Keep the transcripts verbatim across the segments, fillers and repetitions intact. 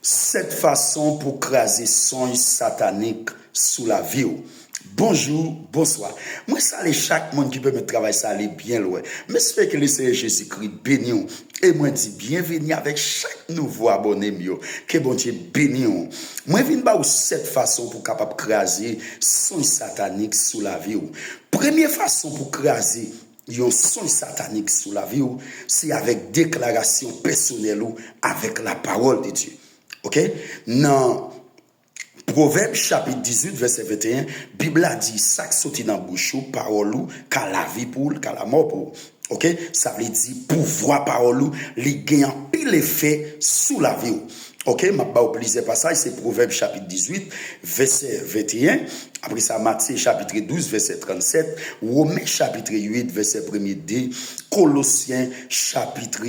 Sèt fason pou kraze sonj satanik sou lavi w. Bonjou, bonswa. Mwen salye chak moun ki pèmèt travay sa ale byen lwen. M espere ke Leseyè Jezikri beni w. E mwen di byenveni avèk chak nouvo abòne m yo. Ke Bondye beni w. Mwen vin ba w sèt fason pou w kapab kraze sonj satanik sou lavi w. Premye fason pou w kraze yon sonj satanik sou lavi w, se avèk deklarasyon pèsonèl ou avèk lapawòl de Dye. Oke? Nan Pwovèb chapit dizuit, vèsè venteyen, Bib la di, sa k soti nan bouch ou, pawòl ou, ka lavi pou ou, ka lamò pou ou. Oke? Sa vle di, pouvwa pawòl ou, li gen anpil efè sou lavi w. Oke? M ap ba w plizyè pasaj, se Pwovèb chapit dizuit, vèsè venteyen. Apre sa, Matye chapit douz, vèsè trannsèt. Women chapit uit, vèsè premye de. Kolosyen chapit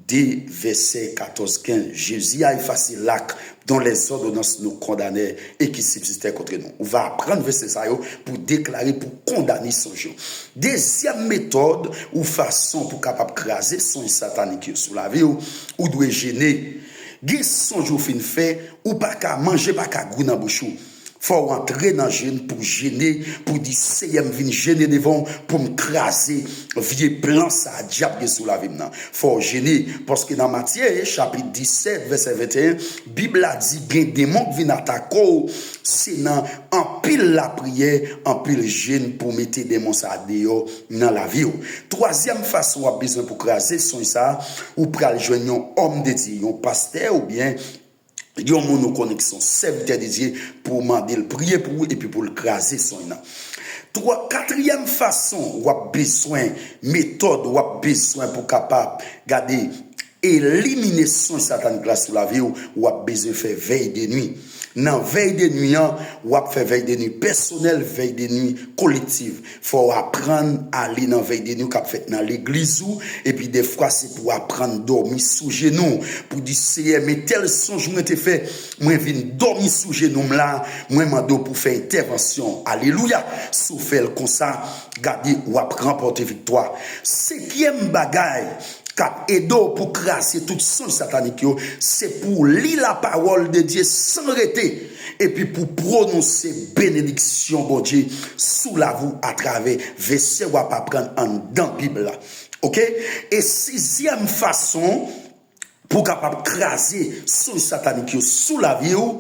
de, vèsè katòz, kenz. Jezi a efase l'acte dont les ordonnances nous condamnaient et qui subsistaient contre nous. Ou va aprann vèsè sa yo pou deklare, pou kondane sonj yo. Dezyèm metòd ou fason pou kapab kraze sonj satanik yo sou lavi w, ou dwe jene. Gen sonj ou fin fè, ou pa ka manje, pa ka gou nan bouch ou. Fò w antre nan jèn pou jene, pou di, Seyè, m vin jene devan w pou m kraze vye plan sa a dyab gen sou lavi m nan. Fò w jene, paske nan Matye, chapit disèt, vèsè venteyen, Bib la di, gen demon k vin atake w, se nan anpil lapriyè, anpil jèn pou mete demon sa a deyò nan lavi w. Twazyèm fason w ap bezwen pou kraze sonj sa a, ou pral jwenn yon òm de Dye, yon pastè oubyen yon moun ou konnen ki se yon sèvitè de Dye pou w mande l priye pou ou epi pou l kraze sonj nan. Twa, katriyèm fason w ap bezwen, metòd w ap bezwen pou w kapab gade, elimine sonj satanik la sou lavi w, w ap bezwen fè vèy de nwi. Nan vèy de nwi an, w ap fè vèy de nwi pèsonèl, vèy de nwi kolektiv. Fò w aprann ale nan vèy de nwi k ap fèt nan legliz ou, epi dèfwa se pou w aprann dòmi sou jenou w, pou di, Seyè, men tèl sonj mwen te fè, mwen vin dòmi sou jenou m la, mwen mande w pou fè entèvansyon. Alelouya! Si w fè l konsa, gade, w ap ranpòte viktwa. Senkyèm bagay k ap ede w pou kraze tout sonj satanik yo, se pou w li lapawòl de Dye san rete, epi pou w pwononse benediksyon Bondye sou lavi w atravè vèsè w ap aprann anndan Bib la. Oke? E sizyèm fason pou w kapab kraze sonj satanik yo sou lavi w,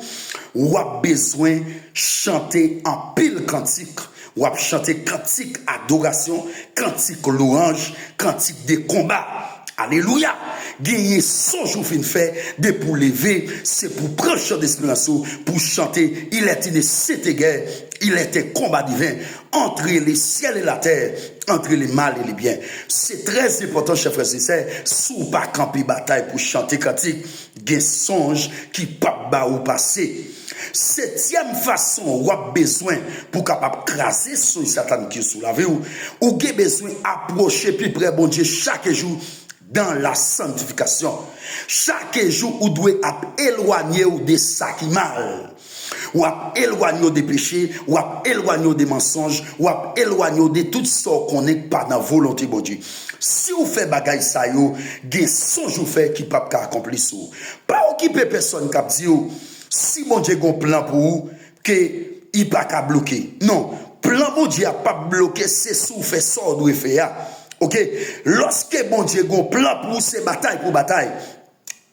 w ap bezwen chante anpil kantik. W ap chante kantik adorasyon, kantik lwanj, kantik de konba. Alelouya! Genyen sonj ou fin fè, depi w leve, se pou w pran chan desperans ou, pou w chante, Il est une sainte guerre, il est un combat divin, entre le ciel et la terre, entre le mal et le bien. Se trè enpòtan, chè frè e sè, si w pa kanpe batay pou chante kantik, gen sonj ki p ap ba ou pase. Setyèm fason w ap bezwen pou w kapab kraze sonj satanik yo sou lavi w, ou gen bezwen apwoche pi prè Bondye chak jou dans la sanctification. Chak jou, ou dwe ap elwanye w de sa ki mal. W ap elwanye w de peche, w ap elwanye w de mansonj, w ap elwanye w de tout sa w konnen k pa nan volonte Bondye. Si w fè bagay sa yo, gen sonj ou fè ki p ap ka akonpli sou ou. Pa okipe pèsòn k ap di w, si Bondye gen yon plan pou ou, ke li pa ka bloke. Non, plan Bondye a p ap bloke, se si w fè sa w dwe fè a. Oke? Lòske Bondye gen yon plan pou ou, se batay pou batay.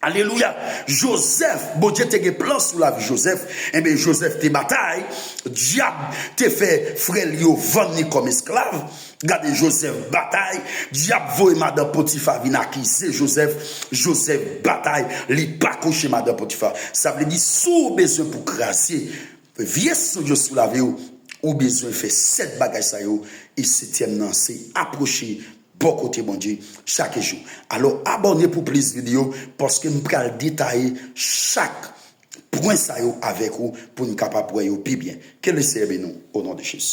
Alelouya! Jozèf, Bondye te gen plan sou lavi Jozèf. Enben, Jozèf te batay. Dyab te fè frè l yo vann li kòm esklav. Gade, Jozèf batay. Dyab voye madan Potifa vin akize Jozèf. Jozèf batay. Li pa kouche madan Potifa. Sa vle di, si w bezwen pou kraze vye sonj yo sou lavi w, ou bezwen fè sèt bagay sa yo. E setyèm nan, se apwoche bò kote Bondye chak jou. Alò, abòne pou plis videyo, paske m pral detaye chak pwen sa yo avèk ou pou n kapab wè yo pi byen. Ke Leseyè beni w, o non de Jezi.